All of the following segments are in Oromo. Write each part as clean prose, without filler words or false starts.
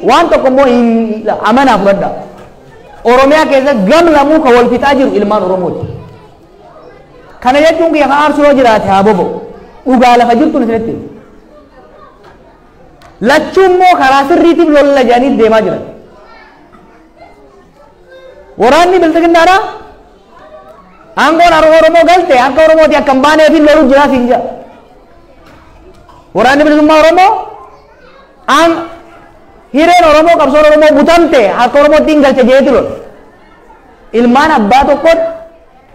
Waan tokko immoo hin amanaa fudhadha. Oromiyaa keessa gam lamuu kan wal fixaa jiru ilmaan Oromooti. Kana jechuun kiyya kan aarsu yoo jiraate haa boba'u. Dhugaa lafa jirtu isinitti hima. Lachuu immoo karaa sirriitiif lolla jedhanii deemaa jiran. Waraanni bilxiginnaadhaa aangoon Oromoo galte akka Oromooti akka hin baaneef loluu jiraa siin jedha. Waraanni bilisummaa Oromoo aan hireen Oromoo qabsoon Oromoo butamte akka Oromootti hin galche jeeti lola. Ilmaan abbaa tokkotti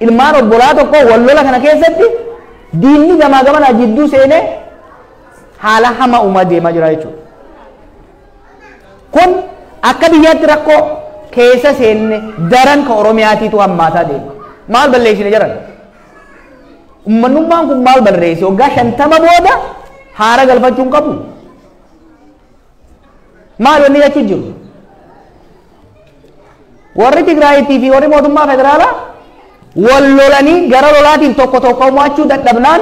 ilmaan obbolaa tokko wal lola kana keessatti diinni gamaa gamanaa jidduu seenee haala hamaa uumaa deemaa jira jechuudha. Kun akka biyyaatti rakkoo keessa seenne daran ka Oromiyaatiitu hammaataa deema. Maal balleessine jiran? Uummanummaan kun maal balleesse? Waggaa 50 booda haara galfachuu hin qabu. Maal wanni jechuun jiru? Warri Tigraayitii fi warri mootummaa federaalaa wal lolanii gara lolaatiin tokko tokko mo'achuu dadhabnaan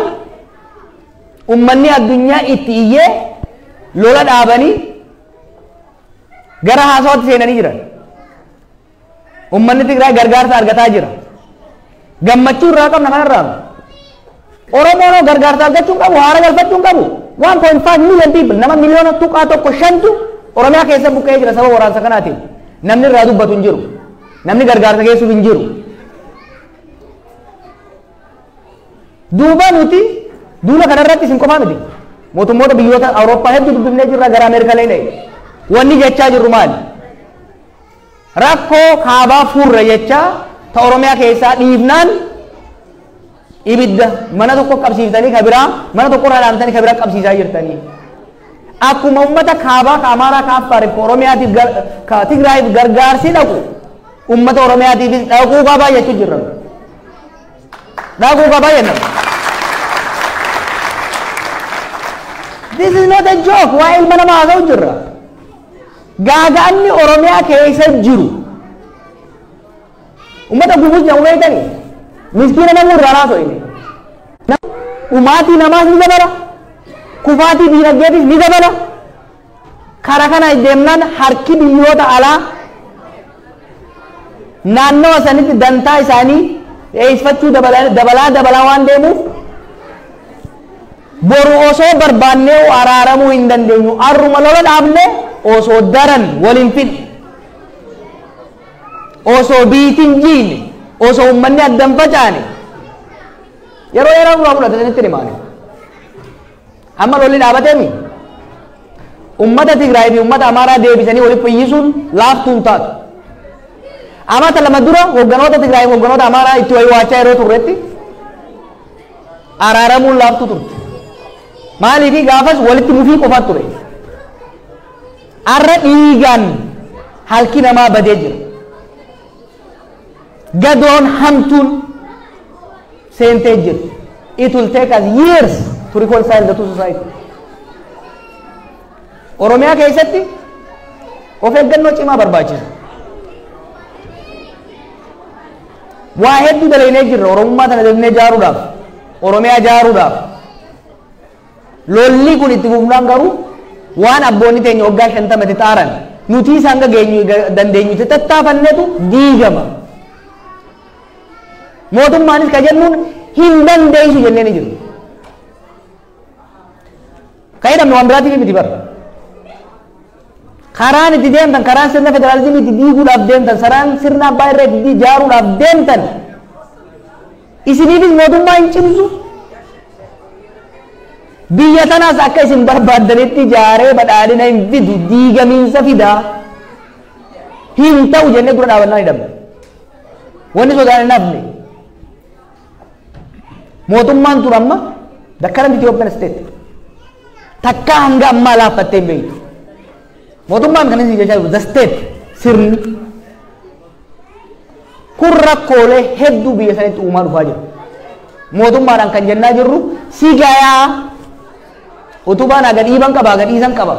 uummanni addunyaa itti iyyee lola dhaabanii gara haasawaatti seenanii jiran. Uummanni Tigraay gargaarsa argataa jira. Gammachuu irraa qabna kanarraa. Oromoon gargaarsa argachuu hin qabu, haara galfachuu hin qabu. 1.5 million people nama miliyoona 2.15tu Oromiyaa keessa buqqa'ee jira sababa waraansa kanaatiin. Namni irraa dubbatu hin jiru. Namni gargaarsa geessuuf hin jiru. Duuba nuti duula kanarratti isin qofaa miti. Mootummoota biyyoota Awurooppaa hedduu dubbifnee jirra gara Ameerikaa illee. Wanni jechaa jirru maali? Rakkoo kaabaa furra jechaa ta Oromiyaa keessaa dhiifnaan ibidda mana tokko qabsiiftanii ka biraa mana tokko irraa dhaamtanii ka biraa qabsiisaa jirtanii. Akkuma uummata kaabaa ka Amaaraa ka Affaariif ka Oromiyaatiif ka Tigraayiif gargaarsi dhaqu uummata Oromiyaatiifis dhaquu qabaa jechuu jirra. Dhaquu qabaa jenna. This is not a joke. Waa ilma namaa haasa'u jirra. Gaaga'anni Oromiyaa keessa jiru. Uummata gubuus jedhamu beektanii? Miskiina namuu irraa haasa'u inni. Dhumaatii namaas ni dabala. Kufaatii diinagdeetis ni dabala. Karaa kana deemnaan harki biyyoota alaa naannawa sanitti dantaa isaanii dheessifachuu dabalaa dabalaa waan deemuuf boru osoo barbaannee araaramuu hin dandeenyu. Arruma lola dhaabne osoo daran waliin fidne osoo biitiin jiine osoo uummanni addan facaane yeroo dheeraa duraa fudhate sanitti himaane. Amma lolli dhaabateemi uummata Tigraay fi uummata Amaaraa deebisanii walitti fayyisuun laaftuun taatu. Amata lama dura hogganoota Tigraay fi hogganoota Amaaraa itti waywaachaa yeroo turretti araaramuun laaftuu turte. Maaliif gaafas walitti mufii qofa ture. Arra dhiigaan halki namaa badee jira. Gadoon hamtuun seentee jirti. It will take us years to reconcile the two societies. Oromiyaa keessatti of eeggannoo cimaa barbaachisa. Waa hedduu dalagnee jirra Oromummaa tana deemnee ijaaruudhaaf, Oromiyaa ijaaruudhaaf. Lolli kun itti fufnaan garuu waan abboonni teenya waggaa 50 xaaran nuti isaan gageenyu dandeenyutti tattaafannetu diigama. Mootummaanis ka jennuun hin dandeessu jennee ni jiru. Kan jedhamne waan biraatiif miti bara. Karaan itti deemtan, karaan sirna federaalizimii itti diiguudhaaf deemtan, karaan sirna abbaa irree itti ijaaruudhaaf deemtan isiniifis mootummaa hin cimsu. Biyya tanaas akka isin barbaaddanitti ijaaree badhaadhina hin fidu, diigamiinsa fidaa hin ta'u jennee dura dhaabannaa ni dhabne. Wanni sodaan hin hafne. Mootummaan tun amma the current Ethiopian state takkaa hanga ammaa laaffattee hin beektu. Mootummaan kan isin jechaa jiru the state sirni kun rakkoolee hedduu biyya sanitti uumaa dhufaa jira. Mootummaadhaan kan jennaa jirru si gayaa utubaan haga dhiiban qaba haga dhiisan qaba.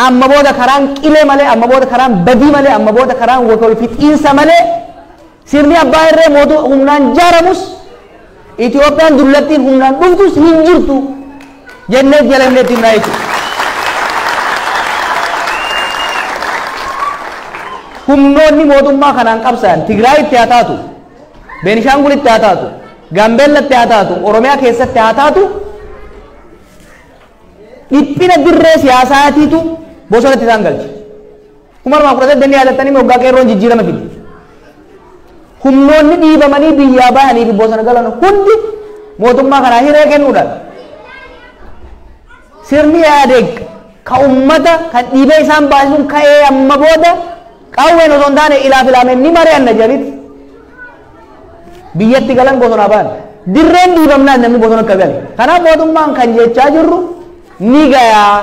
Amma booda karaan qilee malee, amma booda karaan badii malee, amma booda karaan wal fixiinsa malee sirni abbaa irree mootuu humnaan ijaaramus Itoophiyaan dullattiin humnaan dhuftus hin jirtu jennee jala himnee itti himnaa jechuudha. Humnoonni mootummaa kanaan qabsa'an Tigraayitti haa taatu, Beenishaangulitti haa taatu, Gaambeellatti haa taatu, Oromiyaa keessatti haa taatu, dhiphina dirree siyaasaatiitu bosonatti isaan galche. 2018 ni yaadattanii waggaa qeerroon jijjiirama fide. Humnoonni dhiibamanii biyyaa bahanii fi bosona galan hundi mootummaa kanaa hiree kennuudhaan sirni Ihaadeeg ka ummata kan dhiibee isaan baasisuun ka'ee amma booda qawween osoo hin taane ilaaf ilaameen ni mari'anna jedhanitti biyyatti galan, bosonaa bahan. Dirreen dhiibamnaan namni bosona akka gale. Kanaaf mootummaan kan jechaa jirru ni gayaa.